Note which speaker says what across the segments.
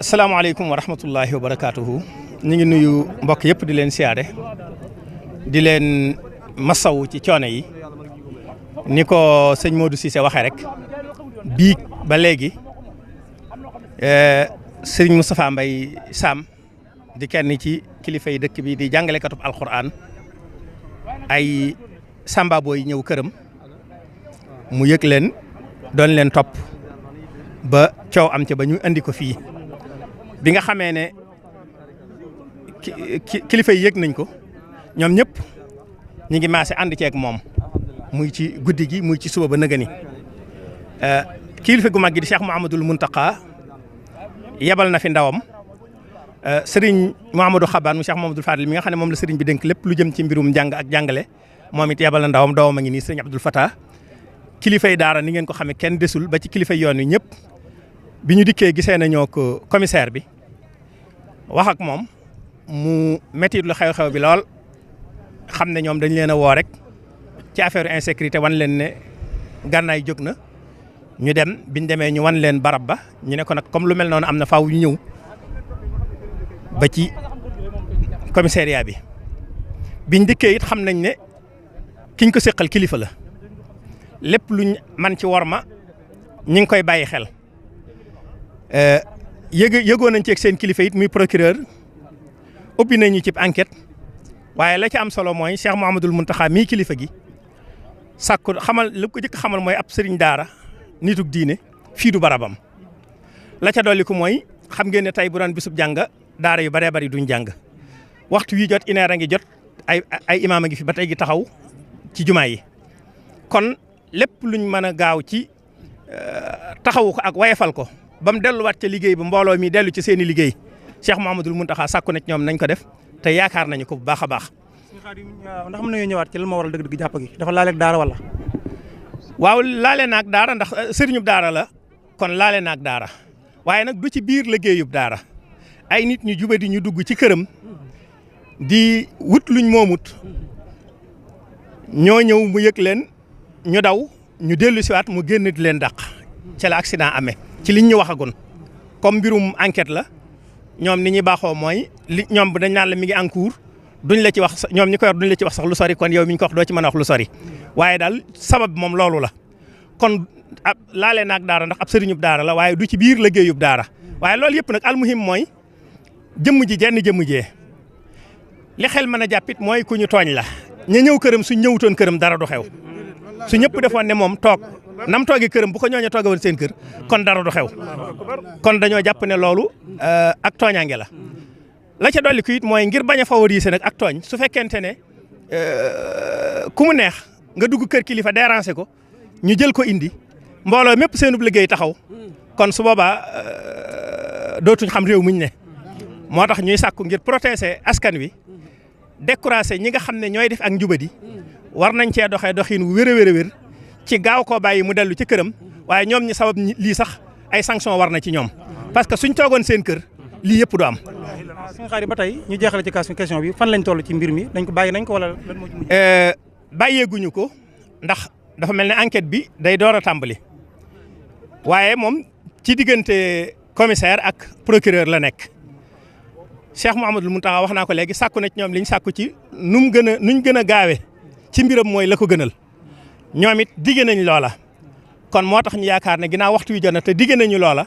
Speaker 1: asalaamaaleykum wa rahmatullahi wa barakaatuhu. ñu ngi nuyu mbokk yëpp di leen siyaare di leen masawu ci coono yi ni ko sëñ Modou Cissé waxee rek biig ba léegi sëriñ Moustapha Mbaye Sam di kenn ci kilifa yi dëkk bi di jàngalekatub alquran ay samba booy ñëw këram mu yëg leen doon leen topp ba coow am ca ba ñu andi ko fii bi nga xamee ne kilifa yi yëg nañ ko ñoom ñëpp ñu ngi maase ànd ceeg moom muy ci guddi gi muy ci suba ba nëgëni kilifa gu mag gi di Cheikh Mouhamadoul Mountakha yebal na fi ndawam sëriñ Mouhamadou Xabaan mu Cheikh Mouhamadoul Fadil mi nga xam ne moom la sëriñ bi dénk lépp lu jëm ci mbirum njàng ak jàngale moom it yebal na ndawam a ngi nii sëriñ Abdoul Fatah kilifa yi daara ni ngeen ko xamee kenn desul ba ci kilifa yoon wi ñëpp bi ñu dikkee gisee nañoo ko commissaire bi wax ak moom mu métti lu xew-xew bi lool xam ne ñoom dañ leen a woo rek ci affaire insécurité wan leen ne gànnaay jóg na ñu dem biñ demee ñu wan leen barab ba ñu ne ko nag comme lu mel noonu am na faaw ñu ñëw ba ci commissariat bi biñ dikkee it xam nañ ne kiñ ko séqal kilifa la lépp luñ man ci worma ñi ngi koy bàyyi xel yëgoo nañ ci ak seen kilifa it muy procureur ubbi nañu ci enquête waaye la ci am solo mooy Cheikh Mouhamadoul Mountakha mii kilifa gi sàkku xamal lu ko jëkk xamal mooy ab sëriñ daara nitug diine fii du barabam la ca dolli ko mooy xam ngeen ne tey bu doon bisub jàng daara yu bëree bëri duñ jàng waxtu wi jot ineer a ngi jot ay imaam a ngi fi ba tey gi taxaw ci jumaa yi kon lépp luñ mën a gaaw ci taxawu ko ak wayefal ko ba mu delluwaat ca liggéey ba mbooloo mi dellu ci seen i liggéey Cheikh Mouhamadoul Mountakha sàkku na ci ñoom nañ ko def te yaakaar nañu ko bu baax a baax.
Speaker 2: ndax mën nañoo ñëwaat ci lan moo waral dëgg-dëgg jàpp gi dafa laaleeg daara wala.
Speaker 1: waaw laale naag daara ndax sëriñub daara la kon laale naag daara waaye nag du ci biir liggéeyub daara ay nit ñu jubadi ñu dugg ci këram di wut luñ moomut ñoo ñëw mu yëg leen ñu daw ñu dellu siwaat mu génn di leen dàq ca la accident amee ci liñ ñu waxagun comme mbirum enquête la ñoom ni ñuy baaxoo mooy li ñoom dañ naan la mi ngi en cours duñ la ci wax ñoom ñi ko yor duñ la ci wax sax lu sori kon yow mi ñu ko wax doo ci mën a wax lu sori waaye daal sabab moom loolu la kon ab laale naag daara ndax ab sëriñub daara la waaye du ci biir liggéeyub daara waaye loolu yëpp nag almuhim mooy jëmm ji jenn jëmm jee li xel mën a jàppit mooy ku ñu tooñ la ña ñëw këram suñ ñëwutoon këram dara du xew su ñëpp defoon ne moom toog nam toogee këram bu ko ñooñu toogewoon seen kër kon dara du xew kon dañoo jàpp ne loolu ak tooñaange la ca dolli ko it mooy ngir bañ a favoriser nag ak tooñ su fekkente ne ku mu neex nga dugg kër kilifa déranger ko ñu jël ko indi mbooloo mépp seenub liggéey taxaw kon su boobaa dootuñ xam réew muñ ne moo tax ñuy sàkku ngir protéger askan wi décourager ñi nga xam ne ñooy def ak njubadi war nañ cee doxee doxin wu wér a wér ci gaaw koo bàyyi mu dellu ci këram waaye ñoom ñi sabab lii sax ay sanction war na ci ñoom parce que suñ toogoon seen kër lii yëpp du am.
Speaker 2: suñu xaar ba tey ñu jeexale ci question bi fan lañ toll ci mbir mi dañ ko bàyyi nañ ko wala lan moo ci mujj.
Speaker 1: bàyyeeguñu ko ndax dafa mel ne enquête bi day door a tàmbali waaye moom ci diggante commissaire ak procureur la nekk Cheikh Mouhamadoul Mountakha wax naa ko léegi sàkku na ci ñoom liñ sàkku ci nuñ gën a gaawee ci mbiram mooy la ko gënal ñoom it digge nañ loola kon moo tax ñu yaakaar ne ginnaaw waxtu wi jot na te digge nañu loola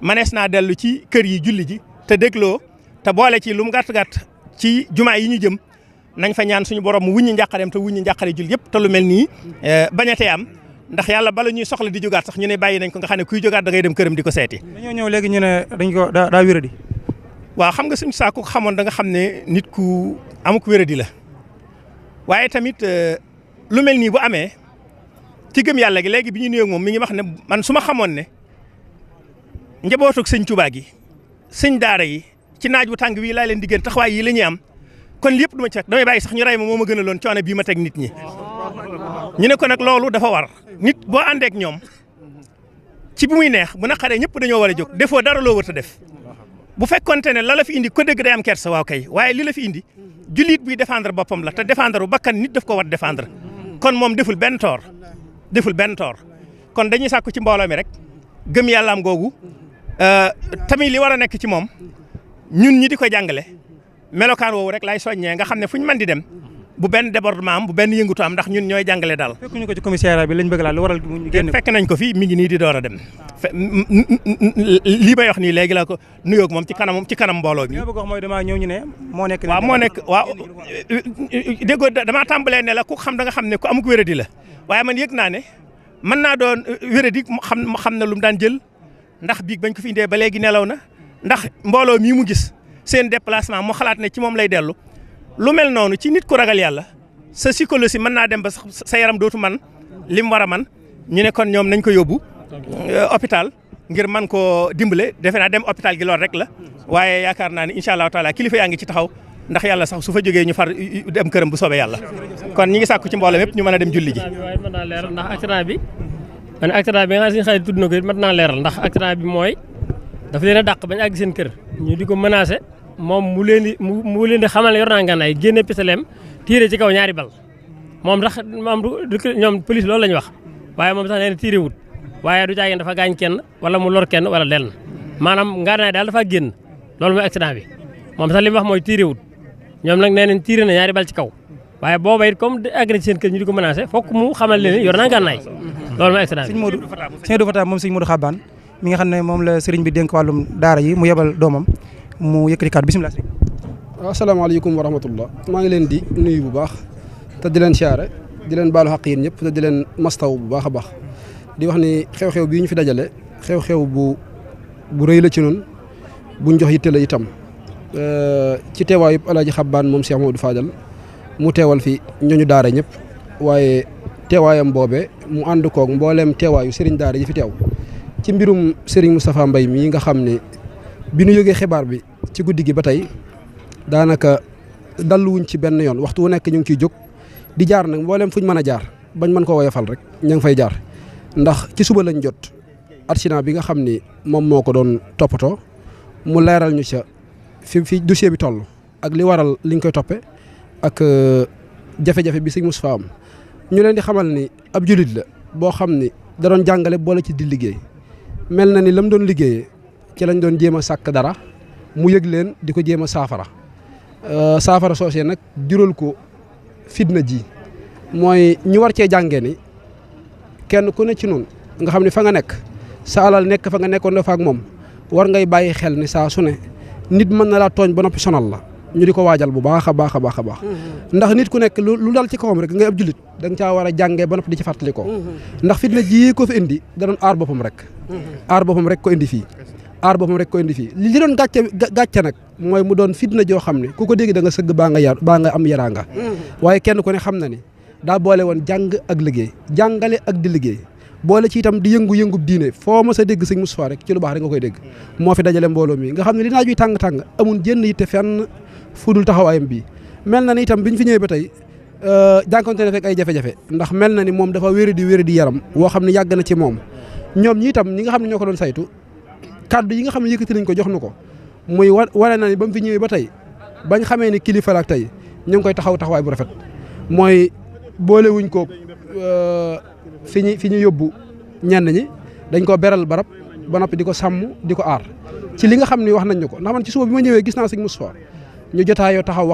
Speaker 1: manees naa dellu ci kër yi julli ji te dégloo te boole ci lu mu gàtt-gàtt ci jumaa yi ñu jëm nañ fa ñaan suñu borom mu wuññi njàqareem te wuññi njàqare jul yëpp te lu mel nii bañatee am ndax yàlla bala ñuy soxla di jógaat sax ñu ne bàyyi nañ ko nga xam ne kuy jógaat da ngay dem këram di ko seeti.
Speaker 2: dañoo ñëw léegi ñu ne dañ ko daa wéradi.
Speaker 1: waaw xam nga suñu saako xamoon da nga xam ne nit ku amuk wéradi la waaye tamit lu mel nii bu amee ci gëm yàlla gi léegi bi ñu nuyoo moom mi ngi wax ne man su ma xamoon ne njabootug sëñ Tuubaa gi sëñ daara yi ci naaj bu tàng bii laa leen diggante taxawaay yi la ñuy am kon lépp du ma ci fekk damay bàyyi sax ñu rey ma moo ma gën a loon coono bii ma teg nit ñi ñu ne ko nag loolu dafa war nit boo àndeek ñoom ci bu muy neex bu naqaree ñëpp dañoo war a jóg defoo dara loo wër ta def bu fekkonte ne la fi indi ko dëgg day am kersa waaw kay waaye li la fi indi jullit buy défendre boppam la te défendre bu bakkan nit daf ko war défendre kon moom deful benn toor kon dañuy sàkku ci mbooloo mi rek gëm yàllaam googu tamit li war a nekk ci moom ñun ñi di ko jàngale melokaan woowu rek lay soññee nga xam ne fu ñu mën di dem bu benn débordement am bu benn yëngutu am ndax ñun ñooy jàngale daal.
Speaker 2: fekkuñu ko ci commissariat bi lañ bëgg laal lu waral ñu génn
Speaker 1: fekk nañ ko fii mi ngi nii di door a dem lii may wax nii léegi la ko nuyoog moom ci kanam mbooloo mi.
Speaker 2: li ma bëgg wax mooy damaa ñëw ñu ne moo nekk.
Speaker 1: waaw déggoo damaa tàmbalee ne la ku xam da nga xam ne ku amuk wéradi la waaye man yëg naa ne mën naa doon wéradi xam na lu mu daan jël ndax biig bañ ko fi indee ba léegi nelaw na ndax mbooloo mii mu gis seen déplacement mu xalaat ne ci moom lay dellu lu mel noonu ci nit ku ragal yàlla sa psychologie mën naa dem ba sa yaram dootu man li mu war a man ñu ne kon ñoom nañ ko yóbbu hôpital ngir man koo dimbale defe naa dem hôpital gi lool rek la waaye yaakaar naa ne incha allahu taala kilifa yaa ngi ci taxaw ndax yàlla sax su fa jógee ñu far dem këram bu soobee yàlla kon ñi ngi sàkku ci mbooloo mépp ñu mën a dem julli ji.
Speaker 3: waaye mën naa leeral ndax accident bi nga xam ne suñu xarit tudd na ko it mën naa leeral ndax accident bi mooy dafa leen a dàq bañ àgg seen kër ñu di ko menacé moom mu leen di xamal ne yor naa ngànnaay génne pisaleem tiire ci kaw ñaari bal moom sax ñoom police loolu la ñu wax waaye moom sax nee na tiire wut waaye du jaageen dafa gaañ kenn wala mu lor kenn wala lenn maanaam ngànnaay daal dafa génn loolu mooy accident bi moom sax li mu wax mooy tiire wut ñoom nag nee nañ tiire na ñaari bal ci kaw waaye booba it comme àgg na ci seen kër ñu di ko menacé fokk mu xamal leen yor naa ngànnaay loolu mooy accident bi.
Speaker 2: sëñ Modou Fata moom sëñ Modou Xabaan mi nga xam ne moom la sëriñ bi dénk wàllum daara yi mu yebal doomam mu yëkkati kàddu bisimilah.
Speaker 4: waaw asalaamaaleykum wa rahmatullah maa ngi leen di nuyu bu baax te di leen siyaare di leen baalu xaq yéen ñëpp te di leen mastaw bu baax a baax di wax ni xew-xew bii ñu fi dajale xew-xew bu rëy la ci noonu buñ jox yitte la itam ci teewaayu Alaaji Xabbaan moom Cheikh Mamadou Fadal mu teewal fi ñooñu daara ñëpp waaye teewaayam boobe mu ànd koog mbooleem teewaayu Serigne daara yi fi teew ci mbirum Serigne Moustapha Mbaye mii nga xam ne bi nu yëgee xibaar bi ci guddi gi ba tey daanaka dalluwuñ ci benn yoon waxtu wu nekk ñu ngi ciy jóg di jaar nag mboolem fuñ mën a jaar bañ mën ko woyofal rek ña ngi fay jaar ndax ci suba lañ jot accident bi nga xam ni moom moo ko doon toppatoo mu leeral ñu ca fi dossier bi toll ak li waral liñ koy toppe ak jafe-jafe bi sëñ Moustapha am ñu leen di xamal ni ab julit la boo xam ni da doon jàngale boole ci di liggéey mel na ni lam doon liggéeyee ci lañ doon jéem a sàkk dara mu yëg leen di ko jéem a saafara soosee nag jural ko fitna ji mooy ñu war cee jàngee ni kenn ku ne ci noonu nga xam ne fa nga nekk sa alal nekk fa nga nekkoon dafa ak moom war ngay bàyyi xel ni saa su ne nit mën na laa tooñ ba noppi sonal la ñu di ko waajal bu baax a baax a baax a baax ndax nit ku nekk lu dal ci kawam rek ngay ab jullit da nga caa war a jàngee ba noppi di ci fàttali ko ndax fitna ji ko fi indi da doon aar boppam rek ko indi fii li doon gàcce nag mooy mu doon fitna joo xam ne ku ko dégg da nga sëgg baa nga am yaraanga waaye kenn ku ne xam na ni daa boole woon jàng ak liggéey jàngale ak di liggéey boole ci itam di yëngu diine foo ma sa dégg sëñ Moustapha rek ci lu baax rek nga koy dégg moo fi dajale mbooloo mi nga xam ne li naaj wi tàng-tàng amul jenn yitte fenn fudul taxawaayam bii mel na ni itam biñ fi ñëwee ba tey jànkonte ne fekk ay jafe-jafe ndax mel na ni moom dafa wéri di yaram woo xam ne yàgg na ci moom ñoom ñi itam ñi nga xam ne ñoo ko doon saytu kaddu yi nga xam ne yëkkati nañ ko jox nu ko muy wane na ni ba mu fi ñëwee ba tey bañ xamee ni kilifa la ak tey ñu ngi koy taxawaay bu rafet mooy boolewuñ ko fi ñu yóbbu ñenn ñi dañ ko beral barab ba noppi di ko sàmm di ko aar ci li nga xam ni wax nañ ñu ko ndax man ci suba bi ma ñëwee gis naa sëñ Moustapha ñu jotaayoo taxaw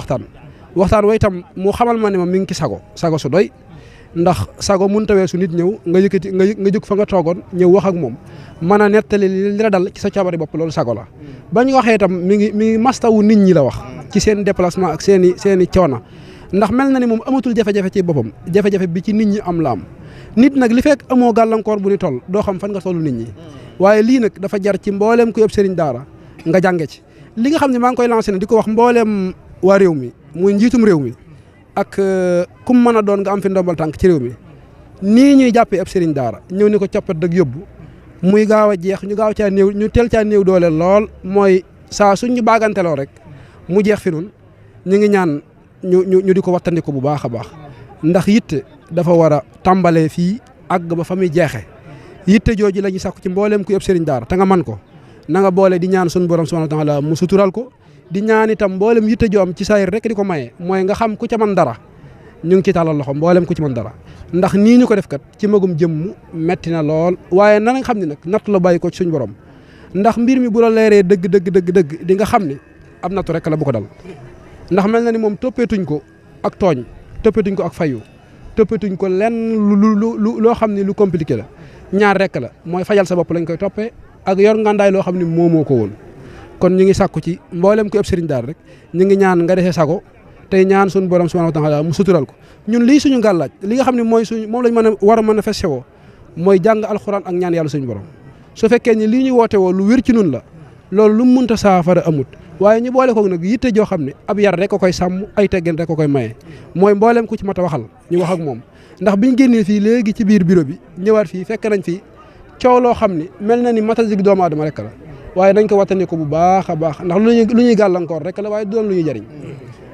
Speaker 4: waxtaan wa itam mu xamal ma ne ma mi ngi ci sago su doy ndax sago mun tawee su nit ñëw nga yëkkati nga jóg fa nga toogoon ñëw wax ak moom mën a nettali li la dal ci sa coobari bopp loolu sago la ba ñu waxee itam mi ngi mastawu nit ñi la wax ci seen déplacement ak seen i coono ndax mel na ni moom amatul jafe-jafe ci boppam jafe-jafe bi ci nit ñi am la am nit nag li fekk amoo gàllankoor bu ni toll doo xam fan nga tollu nit ñi waaye lii nag dafa jar ci mbooleem ku yëpp sëriñ daara nga jànge ci li nga xam ne maa ngi koy lancé ne di ko wax mbooleem waa réew mi muy njiitum réew mi ak kum mën a doon nga am fi ndombal tànk ci réew mi nii ñuy jàppee ab sëriñ daara ñëw ni ko coppat dëgg yóbbu muy gaaw a jeex ñu gaaw caa néew ñu teel caa néew doole lool mooy saa suñ ñu baaganteloo rek mu jeex fi nun ñu ngi ñaan ñu di ko wattandiku bu baax a baax ndax yitte dafa war a tàmbalee fii àgg ba fa muy jeexe yitte jooju la ñuy sàkku ci mbooleem ku yëpp sëriñ daara te nga man ko na nga boole di ñaan suñu borom subhanahu wa taala mu sutural ko di ñaan itam mboolem yitte joo am ci saayir rek di ko maye mooy nga xam ku ca man dara ñu ngi ci tàllal loxo mboolem ku ci man dara ndax nii ñu ko def kat ci magum jëmm metti na lool waaye na nga xam ne nag natt la bàyyi ko ci suñu borom ndax mbir mi bu la leeree dëgg di nga xam ne am nattu rek la bu ko dal ndax mel na ni moom toppeetuñ ko ak tooñ toppeetuñ ko ak fayu toppeetuñ ko lenn loo xam ne lu compliqué la ñaar rek la mooy fajal sa bopp lañ koy toppee ak yor ngandaay loo xam ne moomoo ko woon kon ñu ngi sàkku ci mboolem ko ëpp sëriñ daara rek ñu ngi ñaan nga defee sago tey ñaan suñu borom subhanahu wa ta'ala mu sutural ko ñun lii suñu ngàllaaj li nga xam ne mooy moom lañ mën a war a manifesté woo mooy jàng alxuraan ak ñaan yàlla suñu borom su fekkee ni lii ñu woote woo lu wér ci nun la loolu lu mu mënta saafara amut waaye ñu boole ko nag yitte joo xam ne ab yar rek ko koy sàmm ay teggin rek ko koy maye mooy mboolem ku ci mat a waxal ñu wax ak moom ndax biñ génnee fii léegi ci biir bureau bi ñëwaat fii fekk nañ fii coow loo xam ne mel na ni matasig doomu aadama rek la waaye dañ ko wattandi ko bu baax a baax ndax lu ñuy gàllankoor rek la waaye du doon lu ñuy jëriñ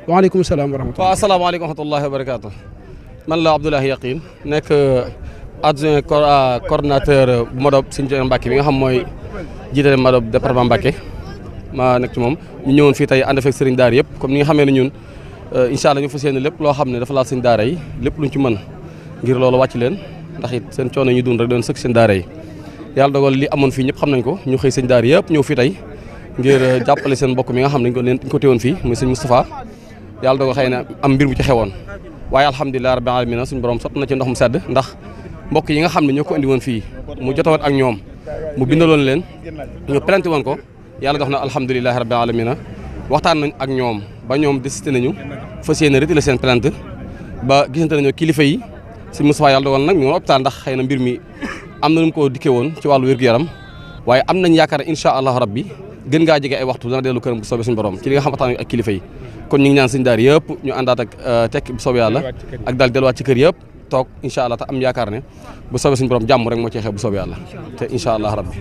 Speaker 4: waaleykum salaam wa rahmatulah.
Speaker 5: waaw asalaamaaleykum wa rahmatullahi wa barakaatu. man la Abdoulaye Yaqin nekk adjoint coordonnateur bu Modop Serigne Mbacke bi nga xam mooy jiite Modop département Mbacke ma nekk ci moom ñu ñëwoon fii tey ànd fekk Serigne Daara yëpp comme ni nga xamee ne ñun incha allah ñu fas yéene lépp loo xam ne dafa laal Serigne Daara yi lépp luñ ci mën ngir loolu wàcc leen ndax it seen coono ñu dund rek doon sëkk seen daara yi yàlla dogal li amoon fii ñëpp xam nañ ko ñu xëy Serigne Daara yëpp ñëw fii tey ngir jàppale seen mbokk mi nga xam ne dañ ko téewoon fii muy Serigne Moustapha yàlla dogal xëy na am mbir mu ci xewoon waaye alhamdulilah rabbil alamin suñu borom sott na ci ndox mu sedd ndax mbokk yi nga xam ne ñoo ko indi woon fii mu jotawoon ak ñoom mu bindaloon leen ñu plainte woon ko yàlla dox na alhamdulilah rabbil alamin waxtaan nañ ak ñoom ba ñoom décidé nañu fas yéene retirer seen plainte ba gisante nañu kilifa yi si Moustapha yàlla dogal nag ñu ngi hôpital ndax xëy na mbir mi am na nu mu ko dikkee woon ci wàllu wér-gu-yaram waaye am nañ yaakaar ne incha allah rabbi gën ngaa jege ay waxtu dana dellu këram bu soobee suñu borom ci li nga xam waxtaan ak kilifa yi kon ñu ngi ñaan Serigne Daara yëpp ñu àndaat ak tekk bu soobee yàlla ak daal delluwaat ci kër yëpp toog incha allah te am yaakaar ne bu soobee suñu borom jàmm rek moo ci xew bu soobee yàlla te incha allah rabbi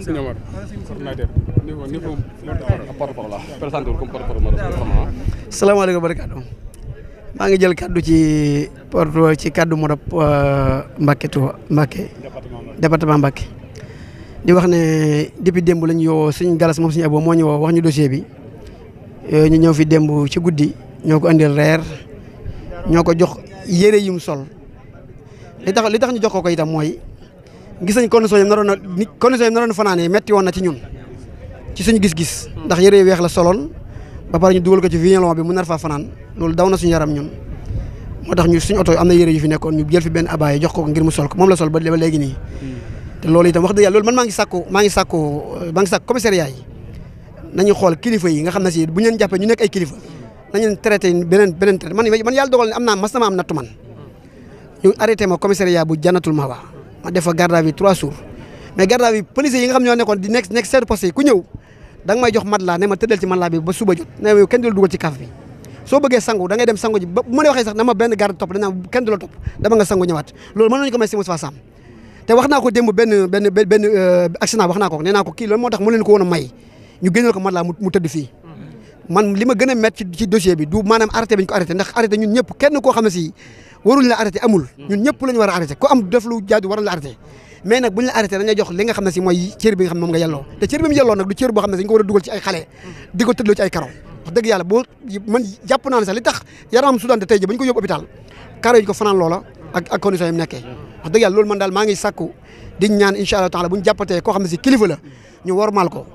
Speaker 6: salaamaaleykum barakaatu maa ngi jël kaddu ci kaddu Modop Mbacke département Mbacke di wax ne depuis démb lañu yoo suñ galas moom suñu abo moo ñu woo wax ñu dossier bi ñu ñëw fi démb ci guddi ñoo ko andil reer ñoo ko jox yére yum sol li tax ñu jox ko itam mooy gis nañ condition yi naroon fanaane metti woon na ci ñun ci suñu gis-gis ndax yére yu weex la soloon ba pare ñu dugal ko ci violon bi mu nar faa fanaan loolu daw na suñu yaram ñun moo tax ñu suñu oto am na yére yu fi nekkoon ñu jël fi benn abaaye jox ko ngir mu sol ko moom la sol ba léegi nii te loolu itam wax dëgg yàlla loolu man maa ngi sàkku commissariat yi nañu xool kilifa yi nga xam ne si bu ñu leen jàppee ñu nekk ay kilifa nañu leen traité beneen traité man yàlla dogal ne mas na ma am nattu man ñu arrêté ma commissariat bu Jannatul Mahwa ma def fa garde à vue 3 jours mais garde à vue policiers yi nga xam ñoo nekkoon di nekk seetu poste yi ku ñëw da nga may jox matelas ne ma tëddal ci matelas bi ba suba jot ne yow kenn du la dugal ci kaaf bi soo bëggee sangu da ngay dem sangu ji ba bu ma la waxee sax na ma benn garde topp dañ kenn du la topp dama nga sangu ñëwaat loolu mën nañu ko may si Moustapha Sam te wax naa ko démb benn accident wax naa ko nee naa ko kii loolu moo tax mu leen ko woon a may ñu génneel ko matelas mu tëdd fii man li ma gën a métti ci dossier bi du maanaam arrêté bi ñu ko arrêté ndax arrêté ñun ñëpp kenn koo xam ne si waruñ la arrêté amul ñun ñëpp la ñu war a arrêté ku am def lu jaadu waruñ la arrêté mais nag bu ñu la arrêté dañuy jox li nga xam ne si mooy cër bi nga xam ne moom nga yelloo te cër bi mu yelloo nag du cër boo xam ne dañ ko war a dugal ci ay xale di ko tëddloo ci ay karo wax dëgg yàlla man jàpp naa ne sax li tax yaramam Soudan te tey ji ba ñu ko yóbbu hôpital karo yi ko fanaan loola ak condition yi mu nekkee wax dëgg yàlla loolu man daal maa ngi sàkku di ñaan incha allah taala bu ñu jàppatee koo xam ne si kilifa la ñu wormaal ko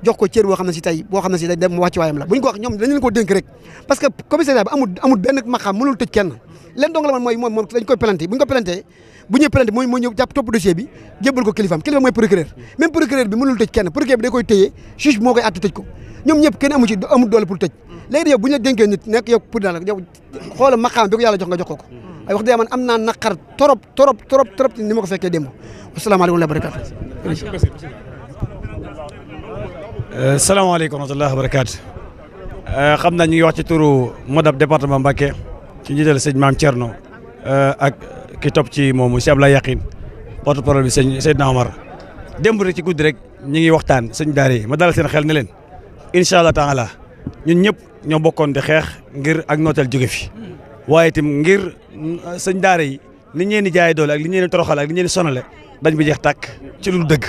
Speaker 6: jox ko cër boo xam ne si tey boo xam ne si day dem wàcc waayam la bu ñu ko wax ñoom dañ leen ko dénk rek parce que commissariat bi amul benn maqaam mënul tëj kenn leen dong la man mooy moom dañ koy planté bu ñu ko planté bu ñuy planté mooy ñëw jàpp topp dossier bi jébbal ko kilifaam kilifa mooy procureur même procureur bi mënul tëj kenn procureur bi da koy téye juge bi moo koy àtte tëj ko ñoom ñëpp kenn amul doole pour tëj léegi yow bu ñu la dénkee nit nekk yow pour daal yow xoola maqaam bi ko yàlla jox nga jox ko ko ay wax dëgg man am naa naqar trop ni ma ko fekkee démb asalaamaaleykum wa barakaatu
Speaker 7: salaamaaleykum wa rahmatulah wa barakaatu xam naa ñu ngi wax ci turu Modop département Mbacké ci njiital sëñ Maam Thierno ak ki topp ci moom si Abdoulaye Yaqin porte-parole bi sëñ Seydina Omar démb rek ci guddi rek ñu ngi waxtaan sëñ daara yi ma dalal seen xel ne leen incha allah taala ñun ñëpp ñoo bokkoon di xeex ngir ak nooteel jóge fi waaye itam ngir sëñ daara yi ni ñeen di jaay doole ak li ñeen di toroxal ak li ñeen di sonale dañ bi jeex tàkk ci lu dëgg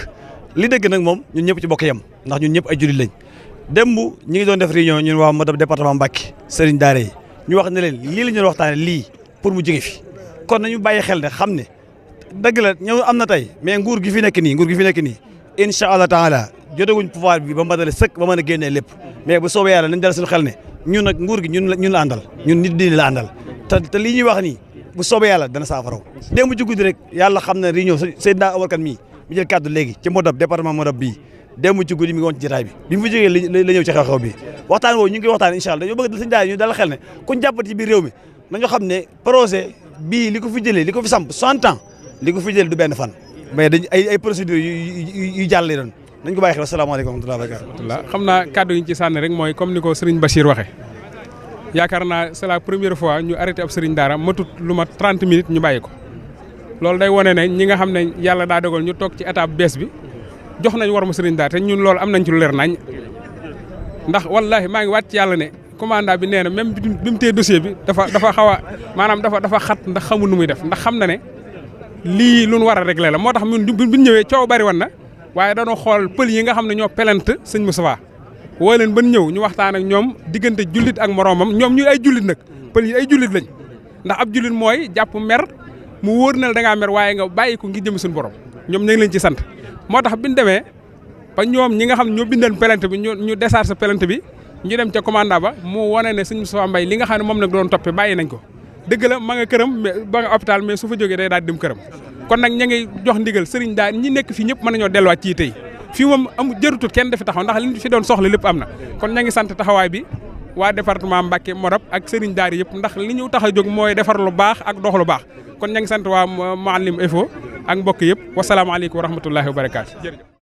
Speaker 7: li dëgg nag moom ñun ñëpp ci bokk yem ndax ñun ñëpp ay jullit lañ démb ñi ngi doon def réunion ñun waa Modop département Mbacké sëriñ daara yi ñu wax ne leen lii la ñu waxtaane lii pour mu jóge fi kon nañu bàyyi xel ne xam ne dëgg la ñëw am na tey mais nguur gi fi nekk nii incha allah taala jotaguñ pouvoir bi ba matale sëkk ba mën a génnee lépp mais bu soobee yàlla nañ dal suñu xel ne ñun nag nguur gi ñun la àndal ñun nit diine la àndal te lii ñuy wax nii bu soobee yàlla dana saafaraw démb ci guddi rek yàlla xam na réunion Seydina Omar Kane mii mi jël kàddu léegi ci Modab département Modab bii démb ci guddi mi ngi woon ci jotaay bi mu fi jógee la ñëw ci xew-xew bi waxtaan woowu ñu ngi koy waxtaan incha allah dañoo bëgg sëñ daara ñu dal xel ne kuñ jàppati ci biir réew mi nañu xam ne projet bii li ko fi jëlee li ko fi samp 60 ans li ko fi jëlee du benn fan mais dañ ay procédures yu jàll doon nañ ko bàyyi xel asalaamaaleykum wa rahmatulah wa barakatuh.
Speaker 8: xam naa kàddu yi ñu ci sànni rek mooy comme ni ko Serigne Bachir waxee yaakaar naa c'est la première fois ñu arrêté ab Serigne daara matut lu mat 30 minutes ñu bàyyi ko loolu day wane ne ñi nga xam ne yàlla daa dogal ñu toog ci étape bees bi jox nañ war ma Serigne daara te ñun loolu am nañ ci lu leer nañ ndax wallahi maa ngi wàcc yàlla ne commandant bi nee na même bi mu téye dossier bi dafa xaw a maanaam dafa xat ndax xamul nu muy def ndax xam na ne lii lu nu war a régler la moo tax ñun bi ñu ñëwee coow bari woon na waaye dañoo xool pël yi nga xam ne ñoo pelante sëñ Moustapha woo leen ban ñëw ñu waxtaan ak ñoom diggante jullit ak moroomam ñoom ñu ay jullit nag pël yi ay jullit lañ ndax ab jullit mooy jàpp mer mu wóor na la da ngaa mer waaye nga bàyyi ko ngir jëm suñu borom ñoom ñu ngi leen ci sant moo tax bi ñu demee ba ñoom ñi nga xam ñoo bindoon pelante bi ñu décharge pelante bi ñu dem ca commandant ba mu wane ne sëñ Moustapha Mbaye li nga xam ne moom nag doon toppee bàyyi nañ ko dëgg la ma nga këram mais ba nga hôpital mais su fa jógee day daal dem këram kon nag ña ngi jox ndigal sëriñ daal ñi nekk fii ñëpp mën nañoo delluwaat ci tey fii moom jërutut kenn dafi taxaw ndax li fi doon soxla lépp am na kon ña ngi sant taxawaay bi waa département Mbacké Modab ak sëriñ daara yëpp ndax li ñu tax a jóg mooy defar lu baax ak dox lu baax kon ña ngi sant waa Mouhalim Info ak mbokk yëpp wasalaamaaleykum wa rahmatullahi wa barakaatu.